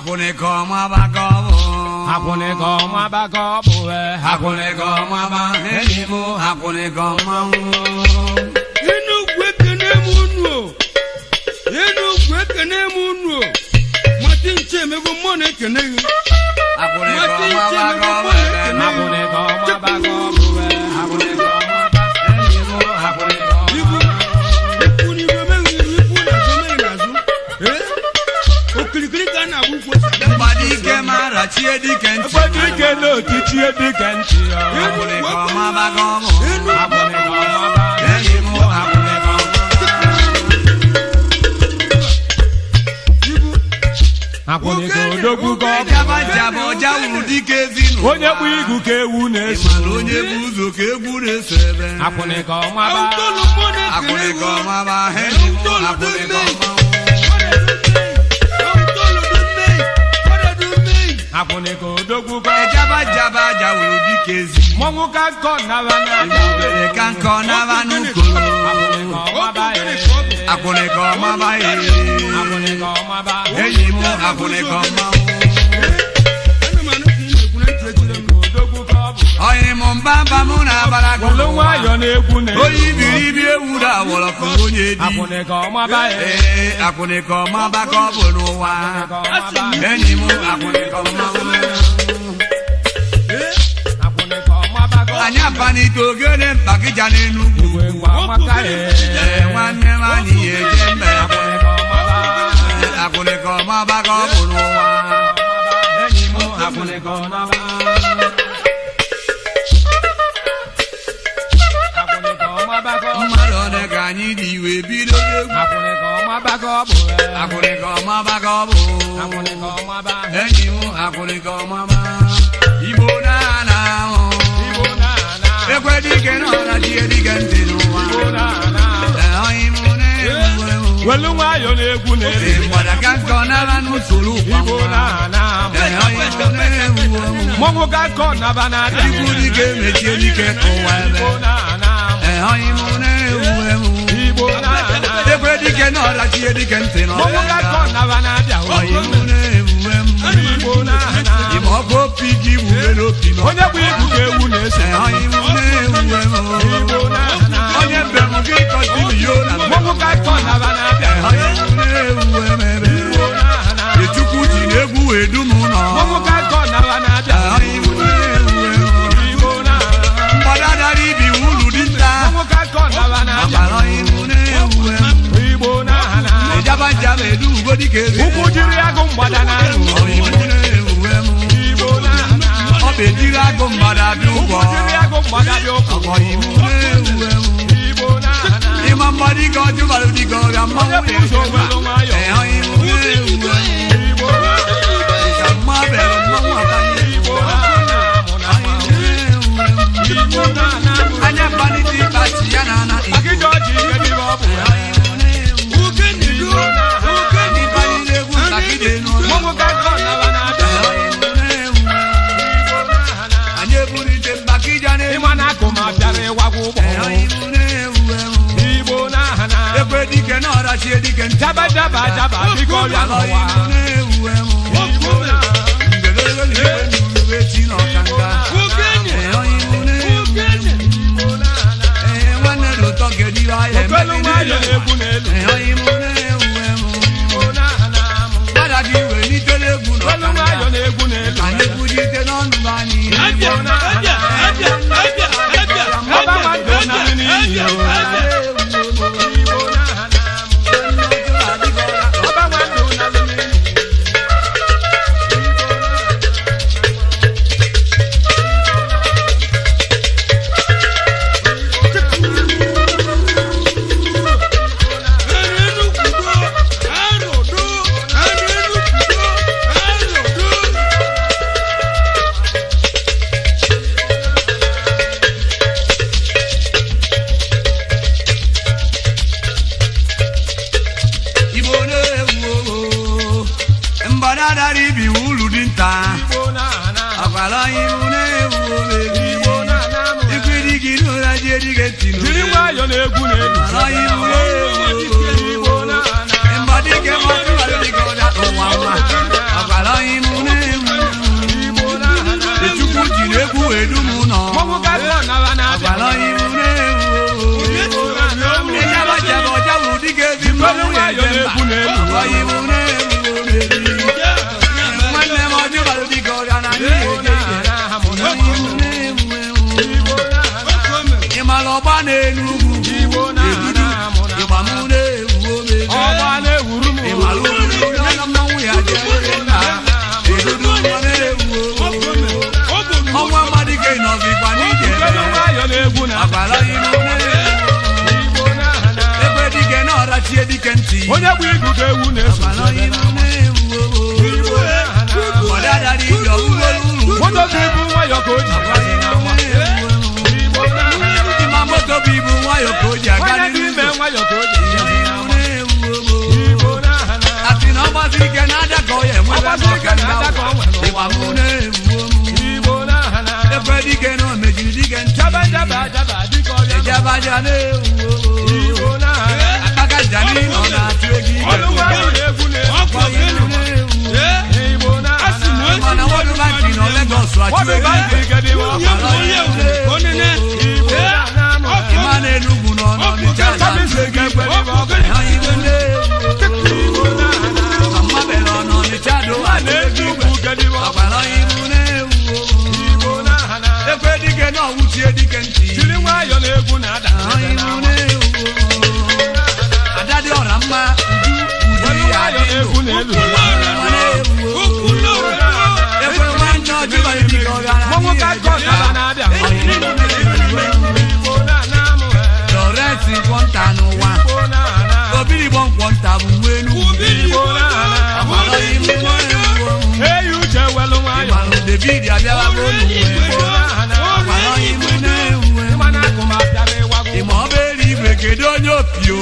Akwụnịka ọma ka ọ bụ. Akwụnịka ọma ka ọ bụ. Akwụnịka ọma ba enyi m, akwụnịka ọma. Enugwu ekene m unu o. Enugwu ekene m unu o. Mati nche emego mmụọ na-ekene gị. Akwụnịka ọma ka ọ bụ. Akwụnịka ọma ka ọ bụ. Akwụnịka ọma enyi m, akwụnịka ọma. Ibu ikwu n'iru emeghị iru, ikwu n'azụ emeghị n'azụ. Ee? Okirikiri ka a na-agba ukwu ose ada. Mgbadike mara chie dike ntị. Dike n'otichie dike ntị. Akwụnịka ọma ka ọ bụ. Enugwu Akwụnịka ọma enyi m, akwụnịka ọma. Ibu Akwụnịka odogwu ka ọ bụ. Jaba jaba ọja wuru dike ezinụlọ. Onye kpụ igu ka ewu na-eso. Mana onye bụ ụzọ ka egwu na-eso ebe. Akwụnịka ọma ba. Awụtolu mmụọ na-ekene Akwụnịka gị. ọma ba enyi m, akwụnịka ọma. Akwụnịka odogwu ka ọ bụ. Jaba jaba aja wuru dike ezi. Mmọnwụ ka nkọ nara na. Obere ka nkọ naba n'ukoro. Akwụnịka ọma ba. Akwụnịka ọma ba Akwụnịka ọma ba. enyi m, akwụnịka ọma. Odogwu ka ọ bụ. Ọyị m mbamba m na-abara gị. Welu nwayọ na-egwu na-egwu. Onye ibiribi ewu na awọrọ ka onye di. Akwụnịka ọma ba. Ee, akwụnịka ọma ba ka ọ bụ n'ụwa. Akwụnịka ọma ba. Enyi m, akwụnịka ọma. Akwụnịka ọma ba ka ọ bụ. Anyị apanite ogene mkpakịja n'Enugwu. Igwe ngwa amaka. Ee, nwanne m, anyị ya eje mbe. Akwụnịka ọma ba. Akwụnịka ọma ba ka ọ bụ n'ụwa. Enyi m, akwụnịka ọma ba. Akwụnịka ọma ba ka ọ bụ. Mmadụ one ka anyị dị iwe bido egwu. Akwụnịka ọma ba ka ọ bụ. Akwụnịka ọma ba ka ọ bụ. Akwụnịka ọma ba. Enyi m, akwụnịka ọma ba. Igbo na-ana ahụ. Igbo na-ana. Ekwe dike n'ọra chie dike ntị n'ụwa. Igbo na-ana. Ee, ọyị m na-egwu egwu. Welu nwayọ na-egwu na-egwu. Ee, mgbada ka nkọ nara n'usoro ụkwa. Igbo na-ana. Ee, ọyị m na-egwu egwu. Mmọnwụ ka nkọ naba na-abịa. Ikwu dike mechie dike ụwa ebe. Igbo na-ana. Ee, ọyị m na-egwu egwu. Igbo na-ana. Ekwe dike n'ọra chie dike ntị n'ụwa. Mmọnwụ ka nkọ naba na-abịa. Ọyị m na-egwu egwu. Igbo na-ana. Ịma ọkụ opi gị wube n'opi nọ. Onye bụ igu ka ewu na-eso. Ee, ọyị m na-egwu egwu. Igbo na-ana. Onye mbem gị kọtiri yo na mbem. Mmọnwụ ka nkọ naba na-abịa. Ee, ọyị m na-egwu egwu ebe. Igbo na-ana. Chukwu ji na-egwu wee dum ụlọ. Mmọnwụ ka nkọ naba na-abịa. Ee, ọyị m na-egwu egwu. Igbo na-ana. Mgbada dara ibi ulu dinta. Mmọnwụ ka nkọ naba na-abịa. Ọgbara ọyị m na-egwu egwu. Igbo na-ana. Ịjaba njaba edu ugo dịka eze. Ụkwụ jiri agụ mgbada na-anụ. Ọyị m na-egwu egwu. Igbo na-ana. Ọ bụ ejiri agụ mgbada bịa ụgwọ. Ụkwụ jiri agụ mgbada bịa ụkwụ. Ọyị m na-egwu egwu. Igbo na-ana. Ịma mgbada ike ọjụbalụ dịka ọrịa Onye mmanwụ bụ ụzọ welu nwayọ. Ee, ọyị m na-egwu egwu. Igbo na-ana. Ka mma bịara mmanwụ abanye. Igbo na-ana. Mụ na Ọyị m na-egwu egwu. Igbo na-ana. Anya mkpanite ịkpachi ya na ana Igbo. Akịja ọjị ike dịbe ọ bụ ya. Ọyị m na-egwu egwu. Ịkpalite egwu ntakịrị n'ụlọ. Mmọnwụ ka nkọ naba na-abịa. Ee, ọyị m na-egwu egwu. Igbo na-ana. Anyị ebulite mgbakịja n'elu. Ịma na akụ ma bịara ịwagwa ụgbọ. Ee, ọyị m na-egwu egwu. Igbo na-ana. Ekwe dike na ọrachie dike ntị. Jaba jaba jaba dịka ọrịa Ọyị n'ụwa. m na-egwu egwu. Igbo na-ana. Ngelele na igwe n'uru echi na ọkanga. Ee, ọyị m na-egwu egwu. Igbo na-ana. Ee, nwanne dị ụtọ nke dịrị ahịa Okwelu emegide. nwayọ na-egwu n'elu. Ee, ọyị m na-egwu egwu. Igbo na-ana. Gbada gị wee nitele egwu na Okwelu nwayọ ọkanga. na-egwu n'elu. Anyị kwujite n'ọnụ anyị. Igbo na-ana. Ọba nwanne na n'iyi o. Igbo na-ana. Ọba nwanne na n'iyi. Igbo na-ewu oo. Mgbada dara ibi ulu dinta. Igbo na-ana. Ọkwara ibu na-ewu omebi. Igbo na-ana. Ikwiri gị n'ụra ji edige ntị n'obe. Jiri nwayọ na-egwu n'elu. Ọkwara ibu na-ewu oo. Igbo na-ana. Mgbada ike mmadụ gbara dịka ọrịa ụwa nwa. Ọkwara ibu na-ewu omebi. Nwanne m ọjọọ bara dịka ọrịa na anyị ga-eje ije. Ibu na-ewu ewu. Ị mara ọgba n'elu ugwu. Egudu, ịgba mụ na-ewu omebi. Ị mara ugwu n'ọnụ mmanwụ ya jere nna. Egudu nwa na-ewu omebi. Ọnwa mmadụ ike nọzikwa n'ije. Agbara ibu na-ewu. Ebe dike na ọrachie dike ntị. Onye bụ igu ka ewu na-eso. Agbara ibu na-ewu omebi. Ọdadara ije ọwụwelu uru. Moto bụ ibu nwayọ ka o ji. Agbara ibu na-ewu omebi. Ịma moto bụ ibu nwayọ ka o ji aga Onye dị n'ihu. ime nwayọ ka o ji. Igbo na-ewu. Asị na ọgbasi ike na-ada ka ọ ya enwebe Ọgbasi ike na-ada ka ọ nwere. Ịgba mụ na-ewu omu. Ekwe dike na o mejiri dike ncha. Jaba jaba jaba dịka ọrịa nọ. Ejebaja na-ewu omu. Akpaka jani nọ na-atụ ego ibe. Olu nwayọ na-egwu na-egwu. Igbo na-ewu. Mana World Bank nọ Lagos achụ Wọ́n ego bá ibe. ń gidi wọ́n. Ịma na Enugu nọ n'Ọnịcha na-atụ ego ibe. Igbo na-ewu. Mama bere ọ n'Ọnịcha do atụ ego ibe. Ọgbara ibu na-ewu omu. Ekwe dike na ọwụchie dike ntị. Jiri nwayọ na-egwu na-ada. Ibu na-ewu omu. Ada dị ọra mma, uju Olu ya nwayọ dị na-egwu ndụ. na-elu. Nwa na-ewu omu. Ekwe nwanne ọjọọ dike ọ gara Mmanwụ ka n'ihe kọ naba na-abịa. Lọrensị nkwọnta n'ụwa. Obirigbo nkwọnta bụ nwa Enugu. Ọgbara ibu na-ewu omu. Eyi uche welu nwayọ. Ịgbalụ David abịawago n'ụwa. Ọgbara ibu na-ewu ewu. Ịma na akụ ma bịara ịwagwu. Ịma ọba eluigwe kedu onye opi o?